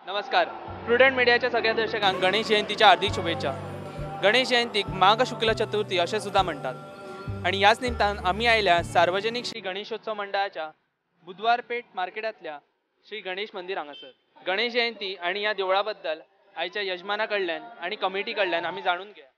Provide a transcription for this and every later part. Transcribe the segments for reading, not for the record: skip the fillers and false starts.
नमस्कार, प्रुडंट मिडियाच्या सगळ्या दर्शकांक गणेश जयंतीच्या हार्दिक शुभेच्छा। गणेश जयंतीक माघ शुक्ल चतुर्थी अशें सुद्दां म्हणटात आनी ह्याच निमतान आमी आयल्या सार्वजनीक श्री गणेशोत्सव मंडळाच्या बुधवार पेठ मार्केटांतल्या श्री गणेश मंदिर हांगासर। गणेश जयंती आनी ह्या देवळा बद्दल आयच्या यजमाना कडल्यान आनी कमिटी कडल्यान आमी जाणून घेया।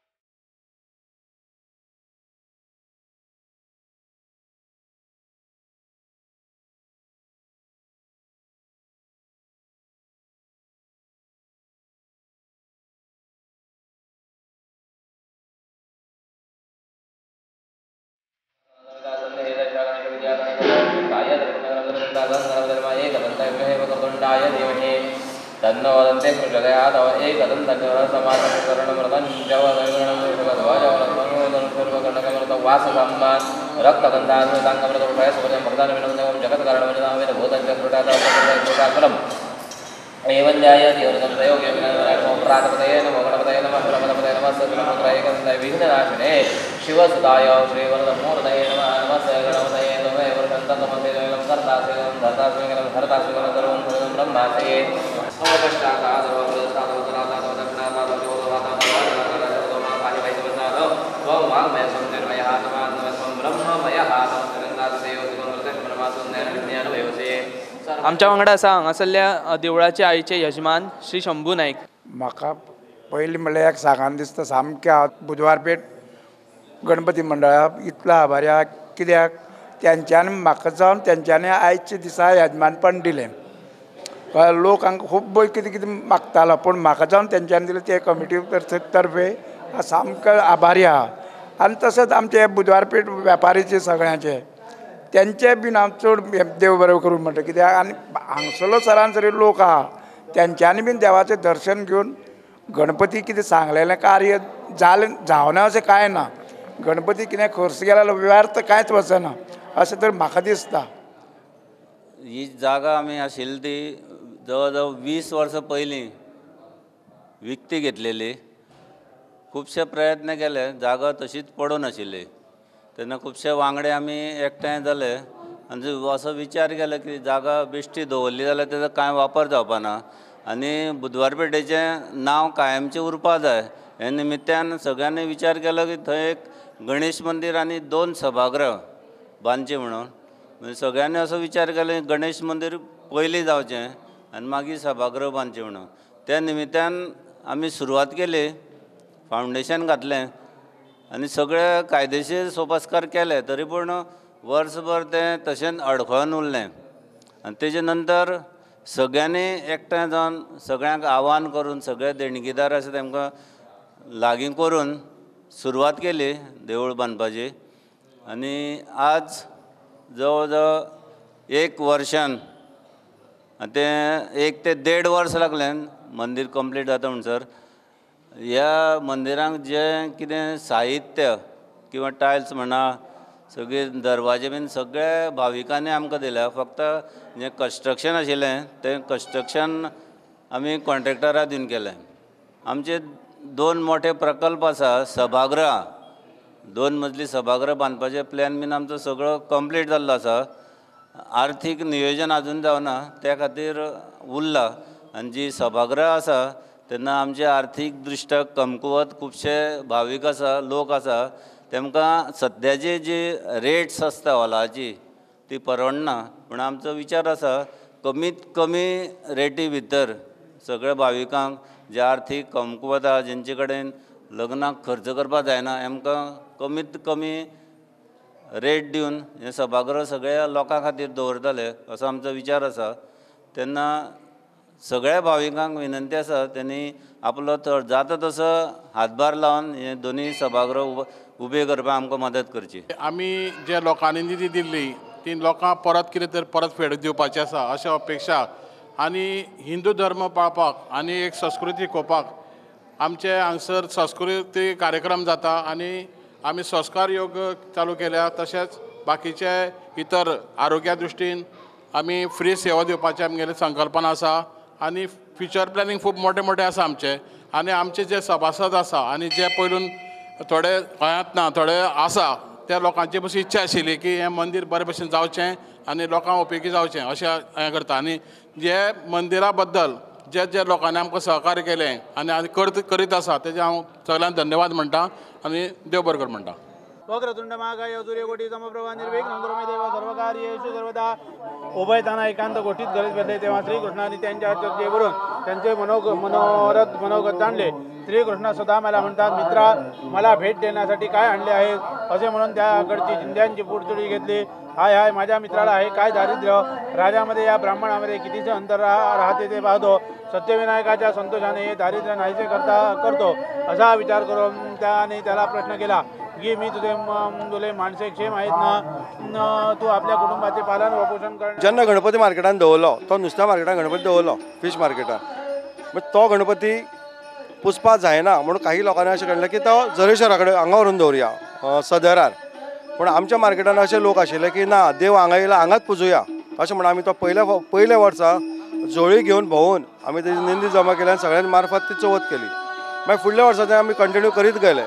शिवसुताय श्रीवरदमूर्तये नमः। नमः गणपतये नमः सर्वं ब्रह्मासे आमच्या वांगडा आसा हांगासरल्या देवळाचे आयचे यजमान श्री शंभू नायक। म्हाका पयलीं म्हणल्यार एक सांगान दिसता सामक्या बुधवार पेठ गणपती मंडळाक इतलो आभारी आहा, कित्याक तेंच्यांनी म्हाका जावन तेंच्यांनी आयच्या दिसा यजमानपण दिलें। लोक हांकां खूब कितें कितें मागतालो पूण म्हाका जावन तेंच्यांनी दिलें ते कमिटी तर्फे सामको आभारी आहा। आनी तशेंच आमचे बुधवार पेठ वेपारीचे सगळ्यांचे तेंचे बीन हांव चड देव बरें करूं म्हणटा, कित्याक आनी हांगसरलो सरासरी लोक आहा तेंच्यांनी बीन देवाचें दर्शन घेवन गणपती कितें सांगलेलें कार्य जालें जावना अशें कांय ना, गणपती कितें खर्च गेला जाल्यार व्यर्थ कांयच वचना अशें तर म्हाका दिसता। ही जागा आमी आशिल्ली ती जवळ जवळ 20 वर्सां पयलीं विकती घेतलेली। खुबशे प्रयत्न केले, जागा तशीच पडून आशिल्ली। तेन्ना खुबशे वांगडे आमी एकठांय जाले आनी असो विचार केलो की जागा बेश्टी दवरली जाल्यार तेजो कांय वापर जावपा ना आनी बुधवार पेठेचें नांव कायमचें उरपा जाय हे निमित्त्यान सगळ्यांनी विचार केलो की थंय एक गणेश मंदीर आनी 2 सभागृह बांदचें म्हणून। म्हणजे सगळ्यांनी असो विचार केलो गणेश मंदीर पयलीं जावचें आनी मागीर सभागृह बांदचें म्हणून। त्या निमित्त्यान आमी सुरवात केली, फावंडेशन घातलें आनी सगळे कायदेशीर सोपस्कार केले, तरी पूण वर्सभर तें तशेंच अडखळून उरलें। आनी तेजे नंतर सगळ्यांनी एकठांय जावन सगळ्यांक आव्हान करून सगळे देणगीदार आसा तेमकां लागीं करून सुरवात केली देवूळ बांदपाची। आनी आज जवळ जवळ 1 वर्षान तें 1 ते 1.5 वर्स लागलें मंदीर कंप्लीट जाता म्हणसर। ह्या मंदिरांक जें कितें साहित्य किंवा टायल्स म्हणा सगळे दरवाजे बीन सगळे भाविकांनी आमकां दिल्या, फक्त जें कन्स्ट्रक्शन आशिल्लें तें कन्स्ट्रक्शन आमी कॉन्ट्रॅक्टरा दिवन केलें। आमचे 2 मोठे प्रकल्प आसा, सभागृह 2 मजली सभागृह बांदपाचें प्लॅन बीन आमचो सगळो कंप्लीट जाल्लो आसा। आर्थीक नियोजन आजून जावना त्या खातीर उरला। आनी जी सभागृह आसा तेन्ना आमचे आर्थीक दृश्ट्या कमकुवत खुबशे भावीक आसा, लोक आसा, तेमकां सद्याची जी रेट्स आसता हॉलाची ती परवडना। पूण आमचो विचार आसा कमीत कमी रेटी भितर सगळ्या भाविकांक जे आर्थीक कमकुवत आहा, जेंचे कडेन लग्नाक खर्च करपाक जायना, हेमकां कमीत कमी रेट दिवन हें सभागृह सगळ्या लोकां खातीर दवरतले असो आमचो विचार आसा। तेन्ना सगळ्या भाविकांक विनंती आसा तेणी आपलो चड जाता तसो हातभार लावन हे दोनूय सभागृह उबे करपाक आमकां मदत करची। आमी जे लोकांनी निधी दिल्ली ती लोकांक परत कितें तर परत फेड दिवपाची आसा अशें अपेक्षा आनी हिंदू धर्म पाळपाक आनी एक संस्कृती कोपाक आमचे हांगसर संस्कृती कार्यक्रम जाता आनी आमी संस्कार योग चालू केल्या, तशेंच बाकीचे इतर आरोग्या दृश्टीन आमी फ्री सेवा दिवपाची आमगेली संकल्पना आसा आनी फ्युचर प्लॅनिंग खूब मोठे मोठे आसा आमचे। आनी आमचे जे सभासद आसा आनी जे पयलून थोडे गोंयांत ना थोडे आसा त्या लोकांची बशी इच्छा आशिल्ली की हें मंदीर बरे भशेन जावचें आनी लोकांक उपेगी जावचें अशें हें करता। आनी जे मंदिरा बद्दल जे जे लोकांनी आमकां सहकार्य केलें आनी आनी करीत आसा तेजें हांव सगळ्यांक धन्यवाद म्हणटा आनी देव बरें कर म्हणटा. वक्रतुंड महाकाय सूर्यकोटी समप्रभा निर्विघ्नं कुरु मे देव सर्वकार्येषु सर्वदा. उभयताना एकांत गोष्टीत गरज पडले तेव्हा श्रीकृष्णाने त्यांच्या चर्चेवरून त्यांचे मनोरथ मनोगत जाणले. श्रीकृष्ण स्वतः मला म्हणतात, मित्रा मला भेट देण्यासाठी काय आणले आहे असे म्हणून त्याकडची चिंध्यांची पुडचुडी घेतली. हाय हाय माझ्या मित्राला आहे काय दारिद्र्य, राजामध्ये या ब्राह्मणामध्ये कितीचे अंतर राहते ते पाहतो. सत्यविनायकाच्या संतोषाने हे दारिद्र्य नाहीसे करतो असा विचार करून त्याने त्याला प्रश्न केला की मी तुझे तुले माणसे क्षेम आहेत ना, तू आपल्या कुटुंबाचे पालन व पोषण कर. जेन्ना गणपती मार्केटान दवरलो तो नुस्त्या मार्केटान गणपती दवरलो फिश मार्केटान, मागीर तो गणपती पुजपा जायना म्हणून काही लोकांनी अशें काडलें की तो जरेश्वरा कडेन हांगा व्हरून दवरुया सदरार. पूण आमच्या मार्केटान अशे लोक आशिल्ले की ना देव हांगा येयला हांगाच पुजुया अशें म्हणून आमी तो पयल्या वर्सा जोळी घेवन भोंवून आमी तेजी निंदी जमा केली आनी सगळ्यां मार्फत ती चवथ केली. मागीर फुडल्या वर्सा ते आमी कंटिन्यू करीत गेले.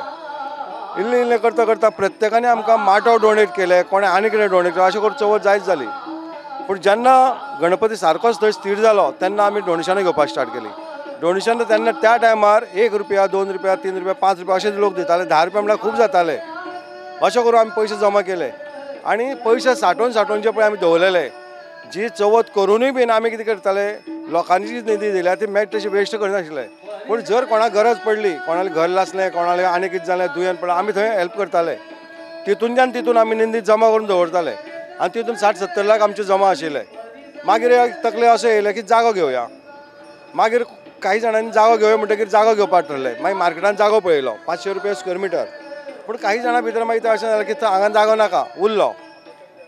इल्लें इल्लें करता करता प्रत्येकाने आमकां माटव डोनेट केले, कोणें आनी कितें डोनेट केलें, अशें करून चवथ जायत जाली. पूण जेन्ना गणपती सारकोच थंय स्थीर जालो तेन्ना आमी डोनेशनां घेवपाक स्टार्ट केली. डोनेशन तेन्ना त्या टायमार 1 रुपया 2 रुपया 3 रुपया 5 रुपया अशें लोक दिताले, 10 रुपया म्हणल्यार खूब जाताले. अशें करून आमी पयशे जमा केले आनी पयशे साठोवन साठोवन जे पळय आमी दवरलेले, जी चवथ करुनूय बीन आमी कितें करताले लोकांनी जी निधी दिल्या ती मेळटा तशी वेस्ट करनाशिल्ले. पूण जर कोणाक गरज पडली, कोणाले घर लासलें, कोणाले आनी कितें जालें, दुयेंत पडलें, आमी थंय हेल्प करताले. तितूनच्यान तितून आमी निधी जमा करून दवरताले आनी तितून 60-70 लाख आमचे जमा आशिल्ले. मागीर तकले अशें येयलें की जागो घेवया. मागीर काही जाणांनी जागो घेवया म्हणटकीर जागो घेवपाक ठरलें. मागीर मार्केटान जागो पळयलो 500 रुपया स्क्वेअर मिटर. पूण काही जाणां भितर मागीर तें अशें जालें की हांगा जागो नाका उरलो.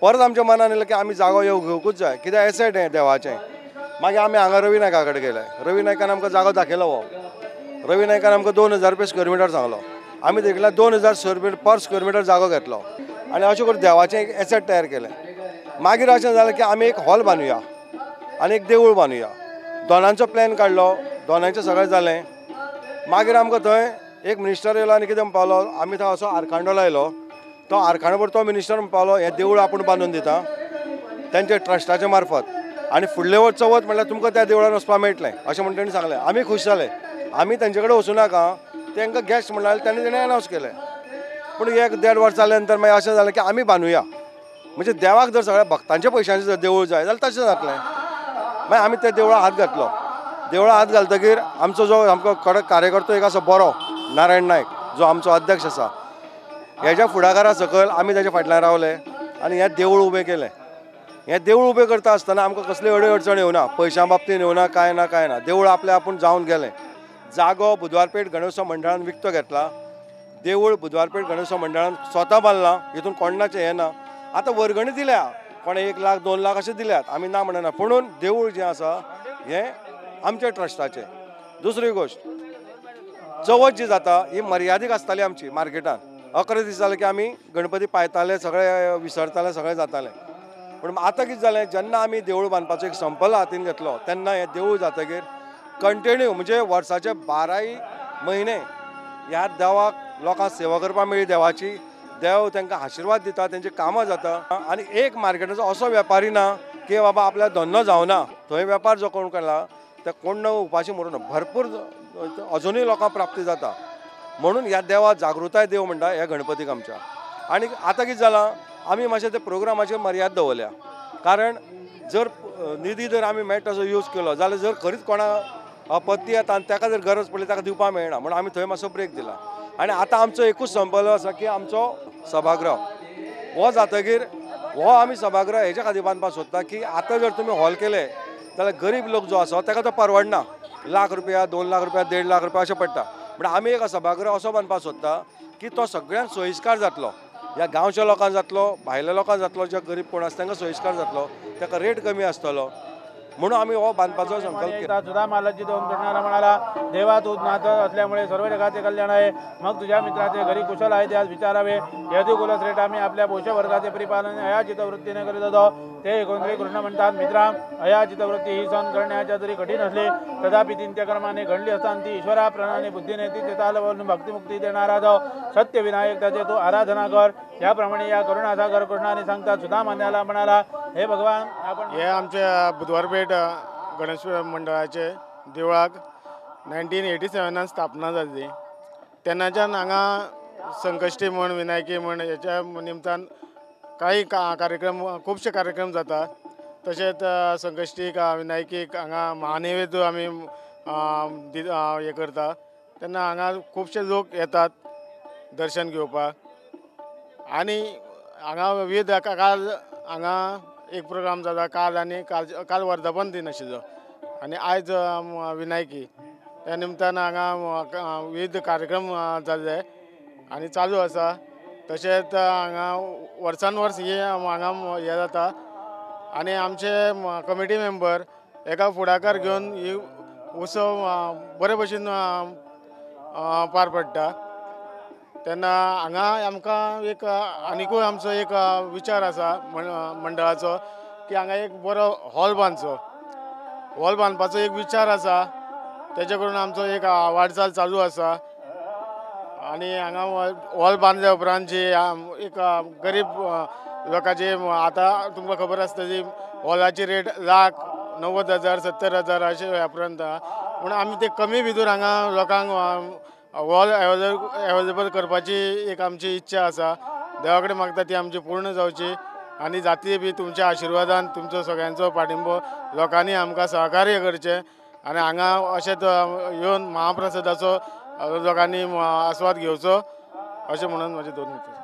परत आमच्या मनान येयलें की आमी जागो घेवकूच जाय, कित्याक एसेट हें देवाचें. मागीर आमी हांगा रवी नायका कडेन गेले. रवी नायकान आमकां जागो दाखयलो. हो रवी नायकान आमकां 2000 रुपया स्क्वेअर मिटर सांगलो. आमी देखला 2000 स्क्वेअर मिटर पर स्क्वेअर मिटर जागो घेतलो आनी अशें करून देवाचें एक एसेट तयार केलें. मागीर अशें जालें की आमी एक हॉल बांदुया आनी एक देवूळ बांदुया. दोनांचो प्लॅन काडलो, दोनांचें सगळें जालें. मागीर आमकां थंय एक मिनिस्टर येयलो आनी कितें म्हणपालो, आमी थंय असो आरखांडो लायलो. तो आरखांडो तो मिनिस्टर म्हणपालो हें देवूळ आपूण बांदून दिता तेंच्या ट्रस्टाच्या मार्फत आनी फुडले वर्स चवथ म्हणल्यार तुमकां त्या देवळान वचपाक मेळटलें अशें म्हणून तेणी सांगलें. आमी खूश जाले. आमी तेंचे कडेन वचूं नाका, तांकां गॅस्ट म्हणल्यार तेणी तेणी अनावन्स केलें. पूण 1-1.5 वर्स जाले नंतर मागीर अशें जालें की आमी बांदुया, म्हणजे देवाक जर सगळ्या भक्तांच्या पयशांचें जर देवूळ जाय जाल्यार तशें जातलें. मागीर आमी त्या देवळाक हात घातलो. देवळाक हात घालतकीर आमचो जो आमकां कडक कार्यकर्तो एक आसा बरो नारायण नायक जो आमचो अध्यक्ष आसा, हेज्या फुडाकारा सकयल आमी ताच्या फाटल्यान रावले आनी हें देवूळ उबें केलें. हें देवूळ उबें करता आसतना आमकां कसली अडी अडचण येवना, पयशां बाबतीन येवना, कांय ना कांय ना. देवूळ आपलें आपूण जावन गेलें. जागो बुधवारपेठ गणेशोत्सव मंडळान विकतो घेतला, देवूळ बुधवारपेठ गणेशोत्सव मंडळान स्वता बांदलां, हितून कोणाचें हें ना. आतां वर्गणी दिल्या, कोणें 1 लाख 2 लाख अशें दिल्यात, आमी ना म्हणना, पुणून देवूळ जें आसा हें आमच्या ट्रस्टाचें. दुसरी गोश्ट, चवथ जी जाता ही मर्यादीक आसताली आमची मार्केटान. 11 दीस जाले की आमी गणपती पायताले, सगळे विसरताले, सगळें जातालें. पूण आतां कितें जालें, जेन्ना आमी देवूळ बांदपाचो एक संपल हातीन घेतलो तेन्ना हें देवूळ जातकीर कंटिन्यू म्हणजे वर्साचे 12 म्हयने ह्या देवाक लोकांक सेवा करपाक मेळ्ळी. देवाची देव तांकां आशिर्वाद दिता, तेंची कामां जाता. आनी एक मार्केटाचो असो वेपारी ना की बाबा आपल्या धंदो जावना, थंय वेपार जो कोण केला ते कोण उपाशी मरूना, भरपूर अजुनूय लोकांक प्राप्ती जाता. म्हणून ह्या देवा जागृताय देव म्हणटा ह्या गणपतीक आमच्या. आनी आतां कितें जालां, आमी मातशें त्या प्रोग्रामाचेर मर्याद दवरल्या, कारण जर निधी जर आमी मेळटा तसो यूज केलो जाल्यार जर खरीच कोणाक आपत्ती येता आनी ताका जर गरज पडली ताका दिवपाक मेळना, म्हणून आमी थंय मातसो ब्रेक दिला. आनी आतां आमचो एकूच संपलो आसा की आमचो सभागृह हो जातकीर हो आमी सभागृह हेच्या खातीर बांदपाक सोदता की आतां जर तुमी हॉल केले जाल्यार गरीब लोक जो आसा ताका तो परवडना, 1 लाख रुपया, 2 लाख रुपया, 1.5 लाख रुपया अशें पडटा. पूण आमी एक सभागृह असो बांदपाक सोदता की तो सगळ्यांक सोयिस्कार जातलो, ह्या गांवच्या लोकांक जातलो, भायल्या लोकांक जातलो, जे गरीब कोण आसा तांकां सोयिस्कार जातलो, ताका रेट कमी आसतलो, म्हणून आमी हो बांदपाचो संकल्प केला. सुदामालाची दोन कृष्णाला म्हणाला, देवा तू नाथ असल्यामुळे सर्व जगाचे कल्याण आहे, मग तुझ्या मित्राचे घरी कुशल आहे ते आज विचारावे. यदुकुल श्रेष्ठ आम्ही आपल्या वंशवर्गाचे परिपालन अयाचित वृत्तीने करीत होतो. ते ऐकून श्रीकृष्ण म्हणतात, मित्रा अयाचित वृत्ती ही सहन करण्याच्या जरी कठीण असली तथापि ती कर्माने घडली असताना ती ईश्वरा प्रणाने बुद्धीने ती चालवून भक्तिमुक्ती देणारा जो सत्य विनायक त्याचे तू आराधना कर. याप्रमाणे या करुणासागर कृष्णाने सांगतात सुदामाला म्हणाला, हे भगवान आपण हे आमच्या बुधवारपेठ गणेश मंडळाचे देवळाक 1987 स्थापना जाली. तेन्नाच्यान हांगा संकश्टी म्हण विनायकी म्हण हेच्या निमतान काही कार्यक्रम खुबशे कार्यक्रम जाता. तशेंच संकश्टीक विनायकीक हांगा महानैवेद्य आमी हे करता. तेन्ना हांगा खुबशे लोक येतात दर्शन घेवपाक. आनी हांगा विविध काल हांगा एक प्रोग्राम जाता काल आनी काल वर्धापन दिन आशिल्लो आनी आयज विनायकी. त्या निमतान हांगा विविध कार्यक्रम जाल्ले आनी चालू आसा. तशेंच हांगा वर्सान वर्स हे हांगा हें जाता आनी आमचे कमिटी मेंबर एका फुडाकार घेवन ही उत्सव बरे भशेन पार पडटा. तेन्ना हांगा आमकां एक आनिकूय आमचो एक विचार आसा मंडळाचो की हांगा एक बरो हॉल बांदचो. हॉल बांदपाचो एक विचार आसा, तेजे करून आमचो एक वाटचाल चालू आसा. आनी हांगा हॉल बांदल्या उपरांत जी एक गरीब लोकांची आतां तुमकां खबर आसतली हॉलाची रेट 1,90,000 70,000 अशें ह्या पर्यंत. पूण आमी ते कमी भितर हांगा लोकांक हॉल एवेलेबल करपाची एक आमची इच्छा आसा. देवा कडेन मागता ती आमची पूर्ण जावची आनी जाती बी तुमच्या आशिर्वादान तुमचो सगळ्यांचो पाठिंबो लोकांनी आमकां सहकार्य करचें आनी हांगा अशेंच येवन महाप्रसादाचो लोकांनी आस्वाद घेवचो अशें म्हणून म्हजे दोन विचार.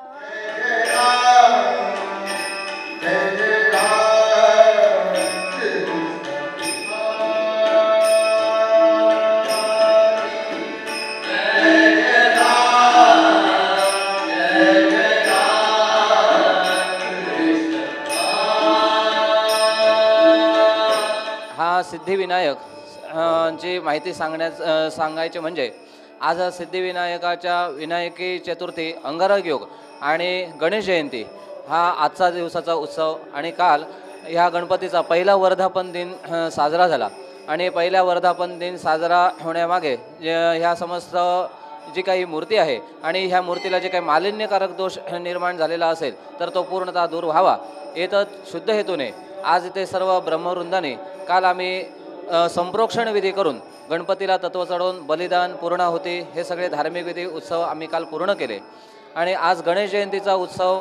हा सिद्धिविनायक ची माहिती सांगायचे म्हणजे आज सिद्धिविनायकाच्या विनायकी चतुर्थी, अंगारक योग आणि गणेश जयंती हा आजचा दिवसाचा उत्सव. आणि काल ह्या गणपतीचा पहिला वर्धापन दिन साजरा झाला आणि पहिला वर्धापन दिन साजरा होण्यामागे ह्या समस्त जी काही मूर्ती आहे आणि ह्या मूर्तीला जे काही मालिन्यकारक दोष निर्माण झालेला असेल तर तो पूर्णतः दूर व्हावा एतत् शुद्ध हेतूने आज इथे सर्व ब्रह्मवृंदाने काल आम्ही संप्रोक्षण विधी करून गणपतीला तत्व चढवून बलिदान पूर्णाहुती हे सगळे धार्मिक विधी उत्सव आम्ही काल पूर्ण केले. आणि आज गणेश जयंतीचा उत्सव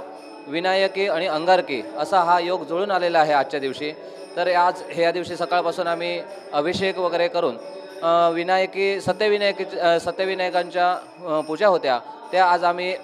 विनायकी आणि अंगारकी असा हा योग जुळून आलेला आहे आजच्या दिवशी. तर आज ह्या दिवशी सकाळपासून आम्ही अभिषेक वगैरे करून विनायकी सत्यविनायकांच्या पूजा होत्या त्या आज आम्ही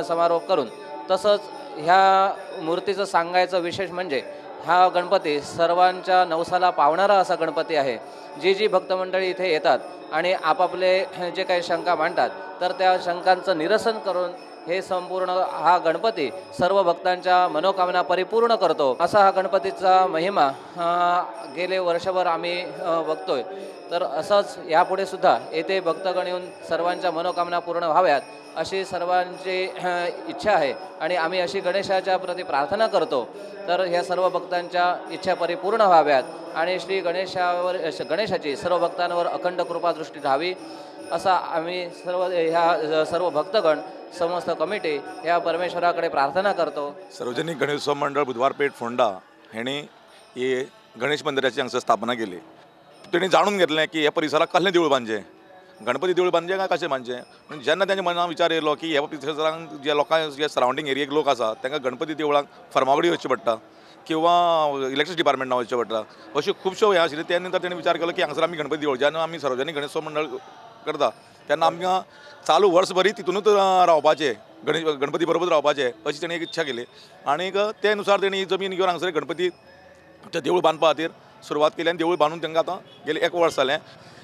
समारोप करून, तसंच ह्या मूर्तीचं सांगायचं विशेष म्हणजे हा गणपती सर्वांच्या नवसाला पावणारा असा गणपती आहे. जी जी भक्तमंडळी इथे येतात आणि आपापले जे काही शंका मांडतात तर त्या शंकांचं निरसन करून हे संपूर्ण हा गणपती सर्व भक्तांच्या मनोकामना परिपूर्ण करतो असा हा गणपतीचा महिमा गेले वर्षभर आम्ही बघतोय. तर असंच यापुढे सुद्धा येथे भक्तगण येऊन सर्वांच्या मनोकामना पूर्ण व्हाव्यात अशी सर्वांची इच्छा आहे आणि आम्ही अशी गणेशाच्या प्रति प्रार्थना करतो. तर ह्या सर्व भक्तांच्या इच्छा परिपूर्ण व्हाव्यात आणि श्री गणेशाची सर्व भक्तांवर अखंड कृपादृष्टी राहावी असा आम्ही सर्व ह्या सर्व भक्तगण समस्त कमिटी ह्या परमेश्वराकडे प्रार्थना करतो. सार्वजनिक गणेशोत्सव मंडळ बुधवार पेठ फोंडा हेणी हे गणेश मंदिराची हांगसर स्थापना केली. तेणी जाणून घेतलें की ह्या परिसराक कसलें देवूळ बांदचें, गणपती देवूळ बांदचें काय कशें बांदचें. पूण जेन्ना तेंच्या मनान विचार येयलो की ह्या परिसरांत जे लोकांक जे सरावंडींग एरियेक लोक आसा तांकां गणपती देवळाक फर्मागुडी वचचें पडटा किंवा इलेक्ट्रिसिटी डिपार्टमेंटान वचचें पडटा, अश्यो खुबश्यो हें आशिल्ल्यो. त्या नंतर तेणी विचार केलो की हांगसर आमी गणपती देवूळ जेन्ना आमी सार्वजनीक गणेशोत्सव मंडळ करता तेन्ना आमकां चालू वर्सभरी तितूनच रावपाचें, गणपती बरोबर रावपाचें अशी तेणी एक इच्छा केली. आनीक ते नुसार तेणी ही जमीन घेवन हांगसर गणपती देवूळ बांदपा खातीर सुरवात केली आनी देवूळ बांदून तांकां आतां गेले एक वर्स जालें.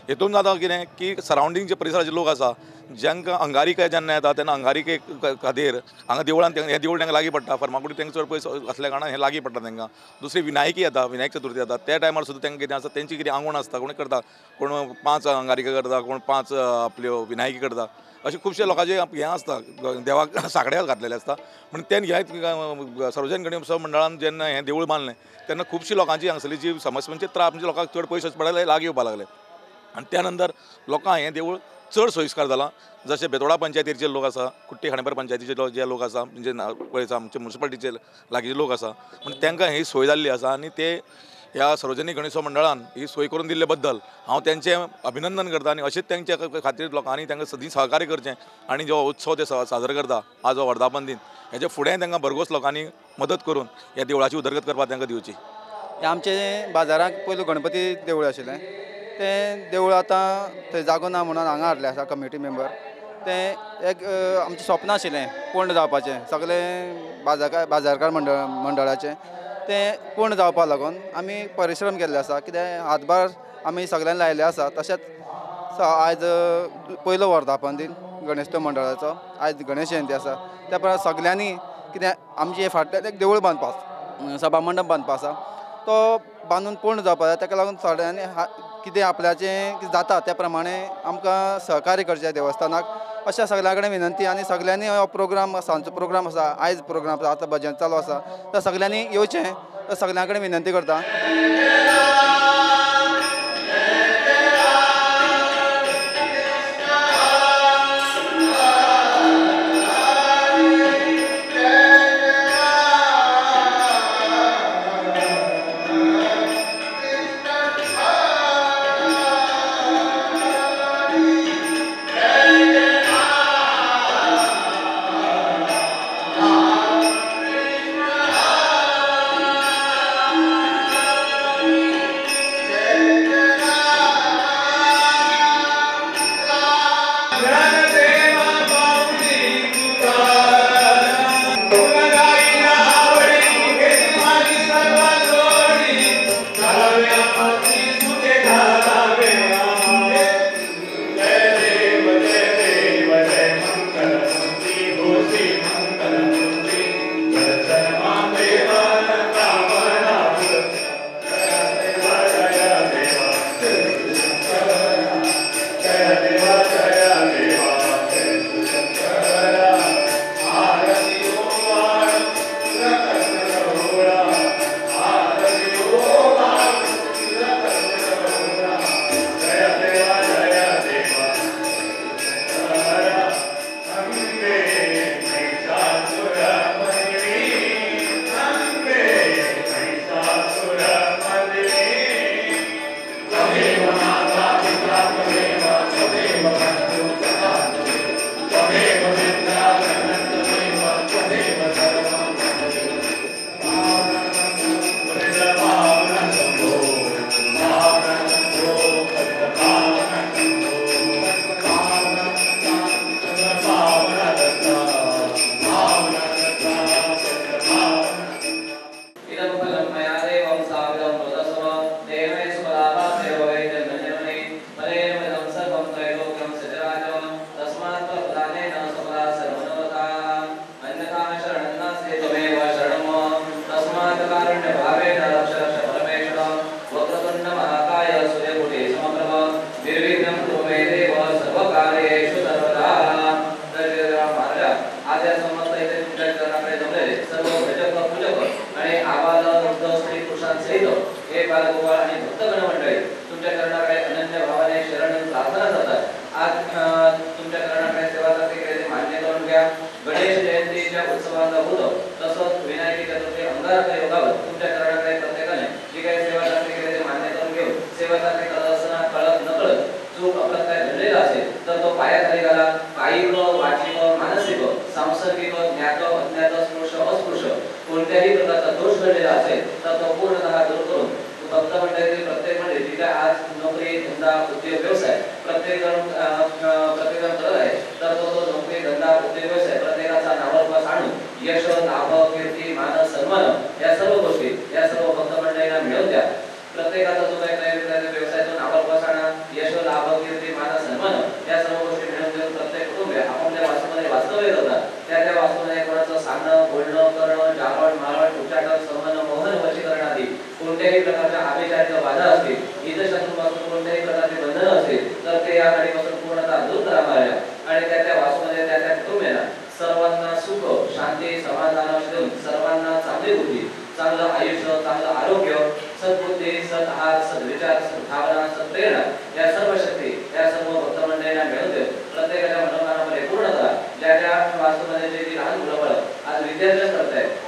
हेतून जाता कितें की सरावंडींग जे परिसराचे लोक आसा जांकां अंगारिका जेन्ना येता तेन्ना अंगारिके खातीर हांगा देवळान हें देवूळ तांकां लागीं पडटा, फर्मागुडी तांकां चड पयस आसल्या कारणान हें लागीं पडटा तांकां. दुसरी विनायकी येता, विनायक चतुर्थी येता त्या टायमार सुद्दां तांकां कितें आसा तेंची कितें आंगवण आसता, कोण करता, कोण 5 अंगारिका करता, कोण 5 आपल्यो विनायकी करता, अशे खुबशे लोकांचे हें आसता देवाक साकड्याक घातलेले आसता. पूण तें ह्या सार्वजनिक गणेशोत्सव मंडळान जेन्ना हें देवूळ बांदलें तेन्ना खुबशी लोकांची हांगसरली जी समस्या म्हणजे त्रास म्हणजे लोकांक चड पयस पडले लागीं येवपाक लागले आनी त्या नंतर लोकांक हें देवूळ चड सोयीस्कर जालां. जशें बेतोडा पंचायतीचे लोक आसा, कुट्टी खांडेपार पंचायतीचे जे लोक आसा म्हणजे पळय आमचे मुन्सिपालिटीचे लागींचे लोक आसा, पूण तांकां ही सोय जाल्ली आसा आनी ते ह्या सार्वजनिक गणेशोत्सव मंडळान ही सोय करून दिल्ले बद्दल हांव तेंचें अभिनंदन करता आनी अशेंच तेंच्या खातीर लोकांनी तांकां सदीं सहकार्य करचें आनी जो उत्सव ते साजरो करता आज हो वर्धापन दिन हेजे फुडें तांकां भरघोस लोकांनी मदत करून ह्या देवळाची उदरगत करपाक तांकां दिवची. आमचे बाजाराक पयलू गणपती देवूळ आशिल्लें, तें देवूळ आतां थंय जागो ना म्हणून हांगा हाडलें आसा कमिटी मेंबर. तें एक आमचें स्वप्न आशिल्लें पूर्ण जावपाचें, सगळें बाजारकार मंडळाचें तें पूर्ण जावपा लागून आमी परिश्रम केल्ले आसा. कित्याक हातभार आमी सगळ्यांनी लायिल्ले आसा. तशेंच आयज पयलो वर्धापन दिन गणेशोत्सव मंडळाचो, आयज गणेश जयंती आसा, त्या प्रमाण सगळ्यांनी कितें आमचे फाटल्यान एक देवूळ बांदपाक सभा मंडप बांदपा आसा, तो बांदून पूर्ण जावपा जाय. ताका लागून सगळ्यांनी कितें आपल्याचें जाता त्या प्रमाणे आमकां सहकार्य करचें देवस्थानाक, अशा सगळ्यां कडेन विनंती. आनी सगळ्यांनी हो प्रोग्राम सांजचो प्रोग्राम आसा, आयज प्रोग्राम आसा, आतां भजन चालू आसा, तर सगळ्यांनी येवचें, तर सगळ्यां कडेन विनंती करता.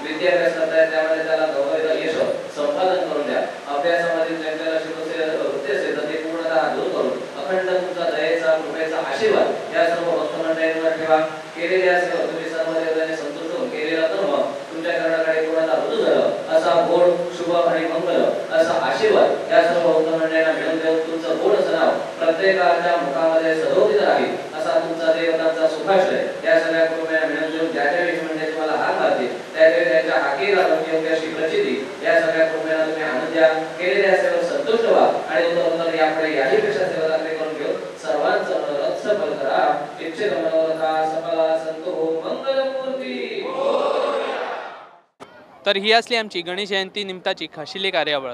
विद्याभ्यास करताय, त्यामध्ये त्याला गौरव यश संपादन करून द्या. अभ्यास असा गोड शुभ आणि मंगल असा आशीर्वाद या सर्व भक्त मंडळींना मिळून देऊन तुमचं गोड असं नाव प्रत्येकाच्या मुखामध्ये सदोदित राहील असा तुमचा देवतांचा सुखाश्रय या सगळ्या कुटुंबियांना मिळून देऊन ज्या ज्या वेळी मंडळी तुम्हाला हाक मारतील त्यावेळी त्यांच्या हाकेला योग्य अशी प्रचिती या सगळ्या कुटुंबियांना तुम्ही आनंद द्या. केलेल्या सेवेवर संतुष्ट व्हा आणि उत्तरोत्तर यापुढे याहीपेक्षा सेवा चांगली करून घेऊन सर्वांचं मनोरथ सफल करा. इच्छित मनोरथा सफला संतो मंगलमूर्ती. तर ही असली आमची गणेश जयंती निमताची खाशिल्ली कार्यावळ.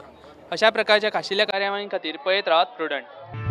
अशा प्रकारच्या खाशिल्ल्या कार्यावळीं खातीर पळयत राहात प्रुडंट.